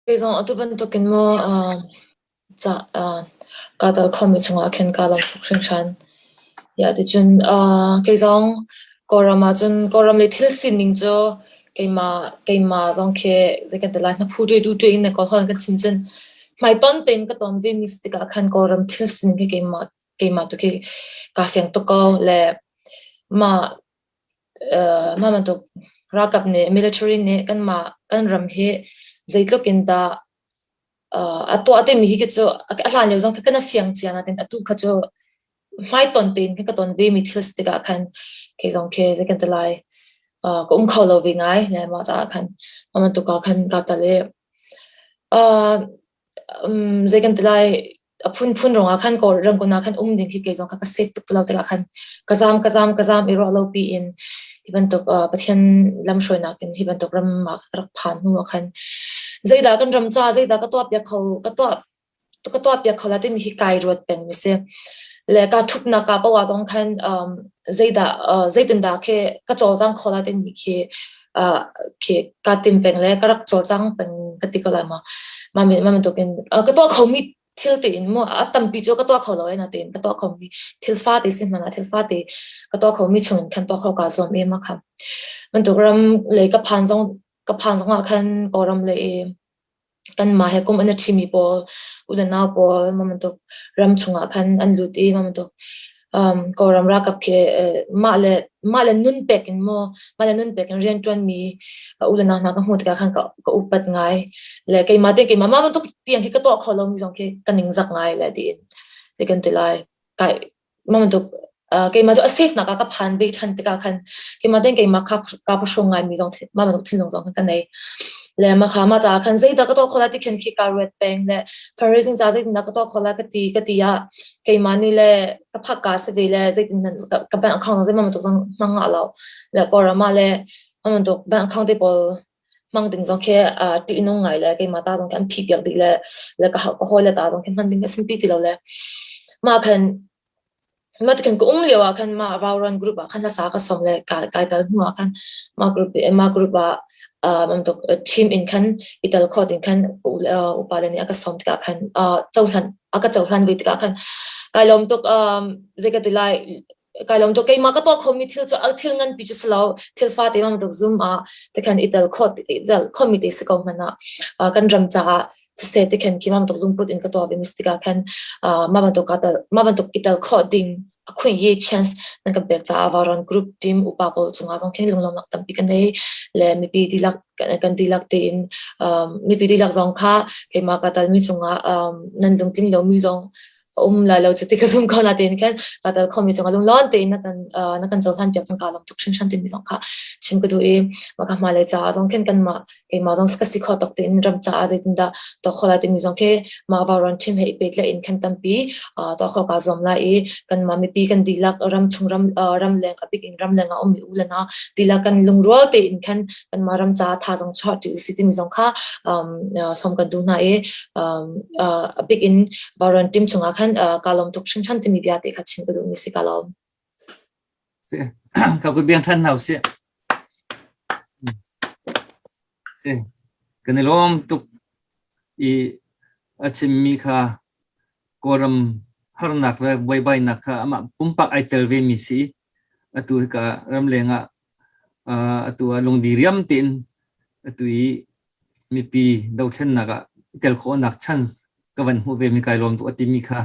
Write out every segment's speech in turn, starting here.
Kei zong atu bantukin maw ca kaa tel khomi chungah khin kaa lawm tuk hringhran. Yeah, ticun kei zong Kawlram ahcun Kawlram le thil sining cu keimah zong khi zei kan ti lai hnaphu ṭe du ṭe in na Kawl holh kan chim cun hmaitonh tein ka ton vemi si tikah khan Kawlram thil sining hi keimah tu khi kaa fiang tuk ko le mah mah bantuk ralkap nih military nih kanmah kan ram hi zeitluk in dah a tuah timi hi cu a hlan lio zong kha kan i fiang cia nain atu kha cu hmaitonh tein khan ka ton vemi thil si tikah khan kei zong khi zei kan ti lai ka um kho lo ve ngai le mah caah khan mah bantuk ah khan kaa tel i zei kan ti lai a phunphun ruangah khan Kawl Rangoon ah khan um ding khi kei zong kha ka safe tuk ti lo tikah khan ka zaam ka zaam ka zaam i ruah lo piin hi bantuk Pathian lamhruainak in hi bantuk ram ah ka rak phan hnu ah khan zeidah kan ram ca zeidah ka tuah piak kho ka tuah ka tuah piak kho la timi hi kai ruat peng mi si le ka thupnak ka paoh ah zong khan zeidah zeitindah khi ka cawlcang kho la timi khi khi kaa tim peng le ka rak cawlcang peng ka ti ko lai ma. Mah bantukin ka tuah khomi thil tein mu a tampi cu ka tuah kho lo eh natein ka tuah khomi thil fate si hmanh ah thil fate ka tuah khomi chungin khan tuah kho kaa zuam em kha. Bantuk ram lei ka phan zong ka phan zong ah khan Kawlram lei i Kanmah he kum an i ṭhimi pawl, u le nau pawl mah bantuk ram chungah khan an lut i mah bantuk Kawlram ralkap khi mah le mah le nun pek in maw mah le nun pek in rianṭuanmi u le nau hna ka hmuh tikah khan ka upat ngai. Le keimah tein keimah mah bantuk tiang khi ka tuah khawh lomi zong khi ka ningzak ngai le tiin ti kan ti lai. Kai mah bantuk keimah cu a safe nak ah ka phan ve ṭhan tikah khan keimah tein keimah kha kaa phuhrung ngaimi zong mah bantuk thinlung zong khan ka nei. Le mah kha mah caah khan zeidah ka tuah khawh lai ti khin khi kaa ruat peng le fundraising ca zeitindah ka tuah khawh lai ka ti ah keimah nih le ka phak ka si ve le zeitin ka bank account zong zeimah bantuk zong hmang ngah lo le Kawlram ah le mah bantuk bank account te pawl hmang ding zong khi ṭihnung ngai le keimah ta zong khi an phih piak dih le le ka hawi le ta zong khi hman ding a simpi ti lo le mah khan mah khan ka um lio ah khan mah Vauran group ah khan hlasa ka som le kai tal hnu ah khan mah group mah group ah bantuk team in khan i tel khawt in khan upa le nih a ka som tikah khan cohlan a ka cohlan ve tikah khan kai lawm tuk zei ka ti lai Kai lawm tuk. Keimah ka tuah khomi thil cu thil nganpi cu si lo. Thil fate ma bantuk Zoom ah tikhan i tel khawh i tel khomi te si ko hmanh ah kan ram caah siseh tikhan khi ma bantuk lungput in ka tuah ve mi si tikah khan mah bantuk ka tel mah bantuk i tel khawh ding a khuin ye chance nan kan pek caah Vauran group team upa pawl cungah zong khin lunglawmnak tampi kan nei le mipi dihlak kan dihlak tein mipi dihlak zong kha keimah ka tal mi cungah nan lungtling lomi zong a um lai lo cu ti ka zum ko na tein khan ka tel khomi cungah lunglawn tein na kan na kan cohlan piak cung ka lawm tuk hringhran timi zong kha chim ka duh i mah ka hmailei caah zong khin kanmah keimah zong ka si kho tok tein ram caah zeitindah tuah khawh lai timi zong khi mah vauran ṭhim he i pehtlaih in khan tampi tuah khawh kaa zuam lai i kanmah mipi kan dihlak ram chung ram ramleng a bik in ramleng ah ummi u le nau dihlak kan lungrual tein khan kanmah ram caah thazaang chuah ṭi usih timi zong kha sawm kan duh hna i a bik in Vauran team chungah khan kaa lawm tuk hringhran timi bia te kha chim ka duhmi si ka lawm. Ka kut biang than hna usih. Si. Kan i lawm tuk i a chimmi kha Kawlram harnak le buaibainak kha amah pumpak ai tel ve mi si. Atu ka ramleng ah atu ah lungdi riam tein atu i mipi dothlennak ah i tel khawhnak chance ka van hmuh ve mi kai lawm tuk a timi kha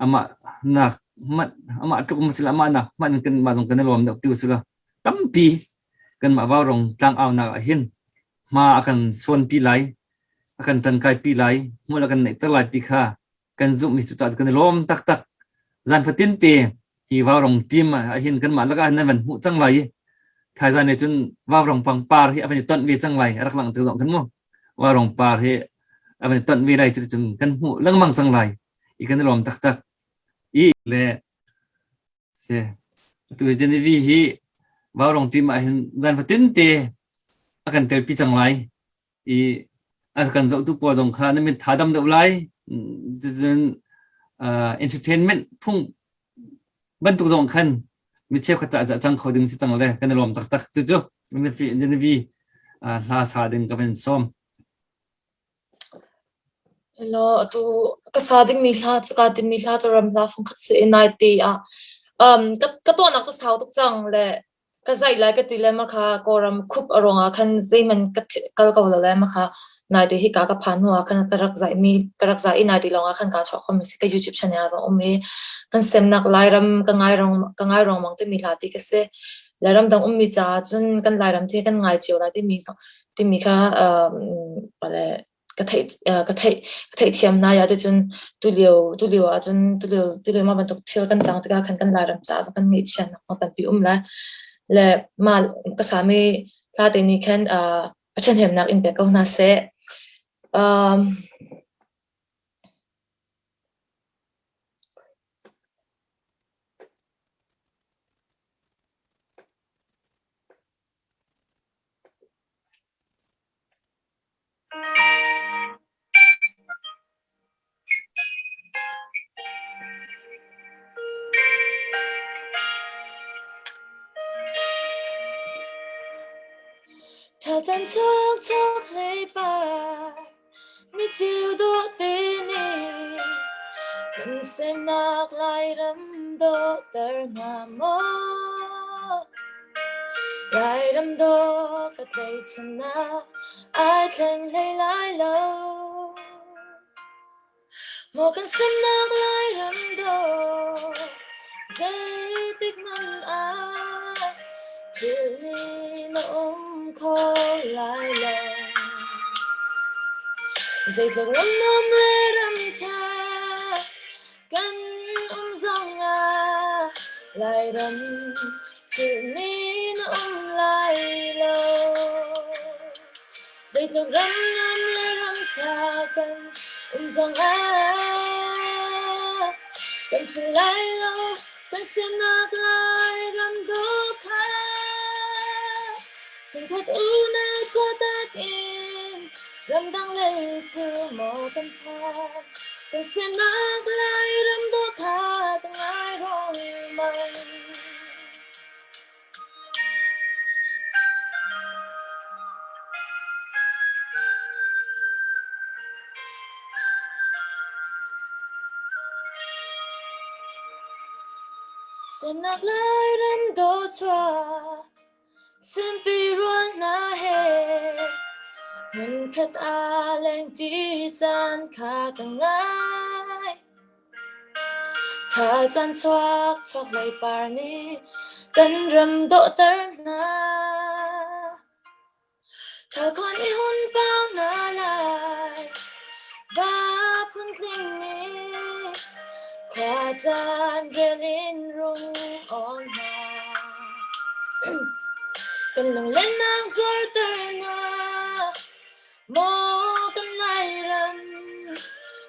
amah nak hmanh amah tluk ma sila amah nak hmanh kan mah zong kan i lawm deuh ti usila tampi kanmah Vaurawng tlangaunak ah hin hma a kan sawnpi lai a kan ṭankai pi lai hmual a kan neihter lai ti kha kan zumh mi cu kan i lawm taktak zan fatin te hi Vaurawng team ah hin kanmah lakah hin nan van hmuh cang lai i thaizan ne cun Vaurawng pangpar hi a van i tonh ve cang lai a rak lang te zong khan mu Vaurawng par hi a van i tonh ve lai cu cun kan hmuh lengmang cang lai i kan i lawm taktak i le Si. Atu hi Genevieve hi Vaurawng team ah hin zan fatin te a kan telpi cang lai i a kan zohtu pawl zong kha nan min tha dam deuh lai. Cun entertainment phung bantuk zong khan mi cheukhat ah cang kho ding si cang le kan i lawm taktak. Cucu Genevieve hla sa ding ka van sawm. Elaw, atu ka sa dingmi hla cu kaa timmi hla cu ram hla fungkhat si i naite ah ka tuahnak cu sau tuk cang le ka zaih lai ka ti le mah kha Kawlram khup a ruangah khan zeihmanh ka kal ko lo le mah kha naite hika ka phan hnu ah khan ka rak zaihmi ka rak zai i naite lawngah khan kaa chuah khomi si. Ka YouTube channel ah zong um i kan semnak Lairam ka ngai rong ka ngai ruangmang timi hla ti ka si. Lairam dang ummi caah cun kan Lairam the kan ngai cio lai timi timi kha le ka theih ka theih ka theihthiam nai ah ticun tulio tulio ahcun tulio tulio mah bantuk thil kan cang tikah khan kan Lairam caah kan ngaihchiatnak zong tampi um le le mah ka sami hla te nih khan a ṭhahnemnak in pek ko hna seh. Tha caan chuak chuak hlei pa ni ceu dawh te nih kan semnak Lairam dawhter hna maw? Lairam dawh ka tlaihchannak ai thleng hlei lai lo. Maw kan semnak Lairam dawh zeitik hmanh ah philh ni na um kho lai lo. Zeitluk ram nuam le ram ṭha kan um zongah Lairam philhmi na um lai lo. Zeitluk ram nuam le ram ṭha kan um zongah kan philh lai lo kan semnak Lairam dawh kha. Chungkhat unau chuahtak in ramdang lei cu maw kan phan. Kan semnak Lairam dawh kha ka ngai ruangmang. Semnak Lairam dawchuah Simpi rual hna he hmunkhat ah lengṭi caan kha ka ngai. Ṭhal caan chuak chokhlei par nih kan ram dawhter hna. Ṭhal khawn i hun pau hna lai, va phuntling nih khua caan rel in rung awn hna. Kan lunglennak zuarter hna, maw kan Lairam,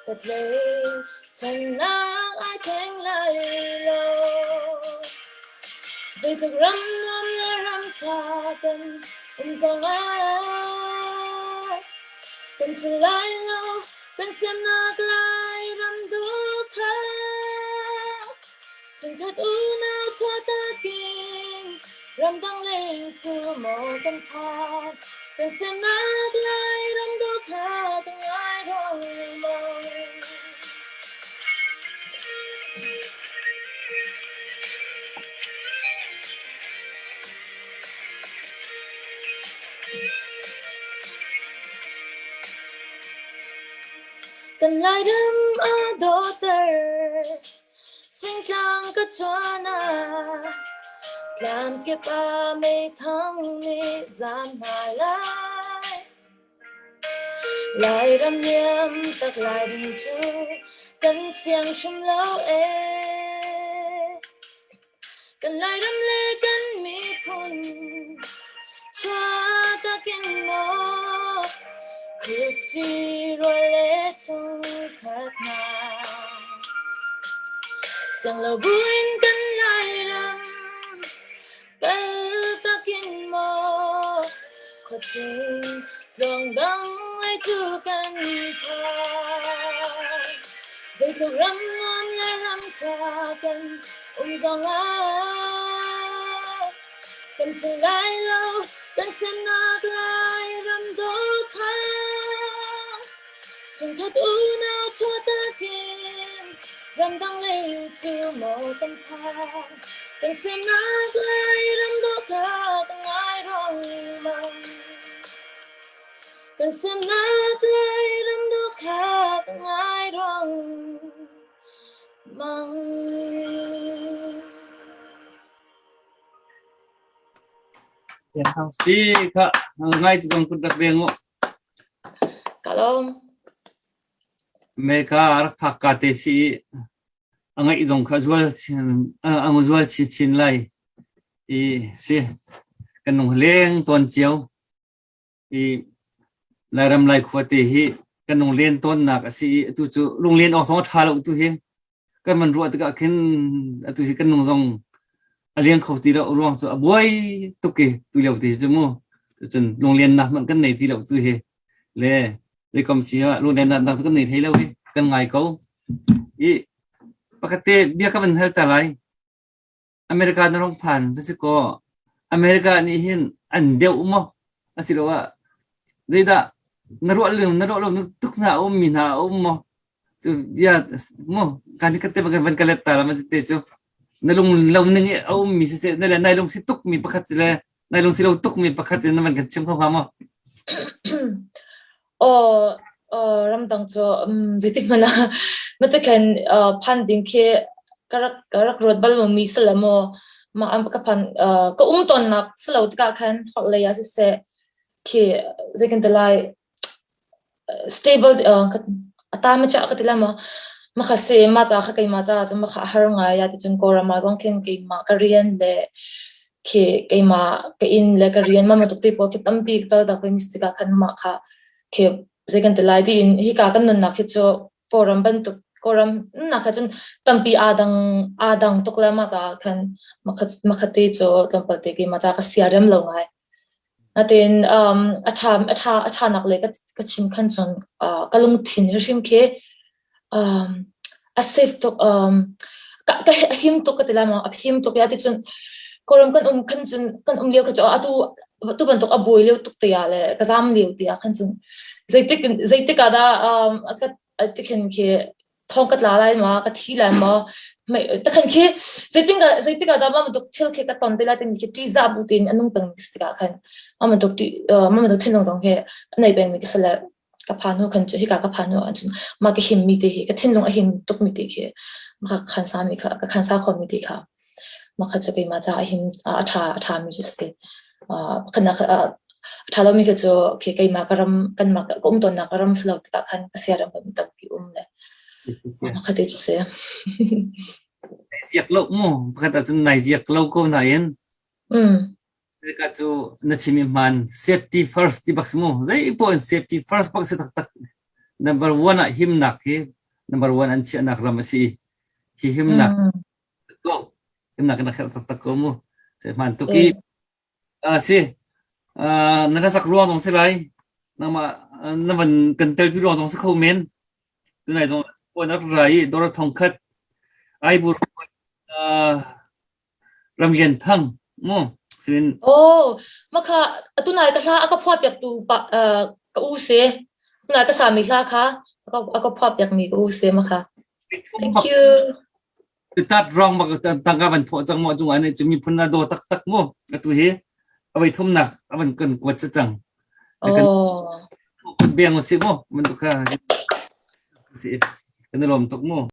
patlei channak ai thleng lai lo. Zeitluk ram nuam le ram ṭha kan um zongah kan ṭhul lai lo, kan semnak Lairam dawt kha. Chungkhat unau chuahtak in ramdang lei cu maw kan phan, kan semnak Lairam dawt kha kan ngai ruangmang. Kan Lairam a dawter, fingtlang ka chuan ah, tlamkip ah meithang nih zaam hna lai. Lairam liam tak lai ding cu kan siang hrim lo ee. Kan Lairam le kan miphun chuahtak in maw khuaci rual le chungkhat hna. Siang lo buin kan Lairam Kaltak in maw khuaching tluangdang ai cu kan phan. Zeitluk ram nuam le ram ṭha kan um zongah kan ṭhing lai lo kan semnak lai ram dawt kha. Chungkhat unau chuahtak in ramdang lei cu maw kan phan. Kan semnak lai ram dawh kha ka ngai ruangmang. Kan semnak lai ram dawh kha ka ngai ruangmang. Si kha ngai tu zong kun rak veng u. Ka lawm. America rak phak ka te si a ngaih zong kha zual a zual chin chin lai i si kan nung leng tawn cio i Lairam Lai khua te hi kan nung len tawnnak a si i atu cu lunglen awk zong a ṭha lo tu hi kan van ruah tikah khin atu hi kan nung zong a leng kho ti lo ruang cu a buai tuk i tu lio ti cu mu cun lunglennak hmanh kan nei ti lo tu hi le zeikom si ah lunglennak cu kan nei hlei lo hi kan ngai ko i pakhat te bia ka van hal ta lai. America na rong phan va si kaw America nih hin an deuh maw asiloah zeidah na ruah lo na ruah lo tuk hna a ummi hna a um maw cu bia mu kan ka te van ka let ta la ma te cu na lung lo ning i a ummi siseh na le nai lung si tuk mi pakhat le nai lung si lo tuk mi pakhat in na van kan chim kho hnga maw? Aw ramdang cu zeitik hmanh ah matikhan phan ding khi ka rak ruat bal mi si lo maw mah ka phan ka um tawnnak si lo tikah khan holh lei ah siseh khi zei kan ti lai stable a ta ma cha ka ti lai maw ma kha se ma ca kha keimah ca cu ma kha a har ngai ya ticun Kawlram ah zong khin keimah ka rian le khi keimah ka inn le ka rian ma tuk te pawl khi tampi ka kal tak ve mis tikah khan mah kha khi zei kan ti lai tiin hika kan nunnak hi cu Kawlram bantuk Kawlram nunnak kha cun tampi aa dang tuk le mah caah khan makha te cu tlawmpal te keimah ca ka sia rem lo ngai. Natein a ṭha a ṭha a ṭhanak le ka chim khan cun ka lungthin hrim khi a safe tuk ka a him tuk ka ti lai maw a him tuk ya ticun Kawlram kan um khan cun kan um lio kha cu atu tu bantuk a buai lio tuk te ah le ka zam lio te ah khan cun zeitik zeitik ah dah ka tikhin khi thong ka tla lai ma ka thi lai maw takhan khi zeitin ka zeitik ah dah ma bantuk thil khi ka ton te lai timi khi ṭihzah bu tein a nung peng mi si tikah khan ma bantuk ma bantuk thinlung zong hi a nei peng mi ka si le ka phan hnu khan cu hika ka phan hnu ahcun ma ka him mi te hi ka thinlung a him tuk mi te khi ma ka khan sa mi kha ka khan sa kho mi te kha ma kha cu keimah ca a him a ṭha a ṭha mi cu si kana a ṭha lomi khi cu khi keimah ka ram kanmah ka um tawnnak ka ram si lo tikah khan ka siaram mi tampi um le kha te cu si. Ziak lo mu pakhat ahcun nai ziak lo ko nain Ka cu na chim i hmaan safety first ti bak si mu zei poah in safety first bak si taktak number one ah himnak hi number one an chiahnak ram a si hi himnak ko himnak na kherh taktak ko mu se hmaan tuk i si na hlasak ruang zong si lai nangmah na van kan telpi ruang zong si kho men tunai zong phone a rak ra i dawr thong khat ai bur Ramrian Thang mu sin Oh makha tunai ka hla a ka phuah piak tu pa ka u se tunai ka sami hla kha a ka phuah piak mi ka u se makha. Thank you. Tat rong bak tangka van thawh cang mo cung ane cu miphun na do taktak mu atu hi avei thumnak avan kan kuat cang. Oh. Beng si mu man tu kha si kan lom tuk mu.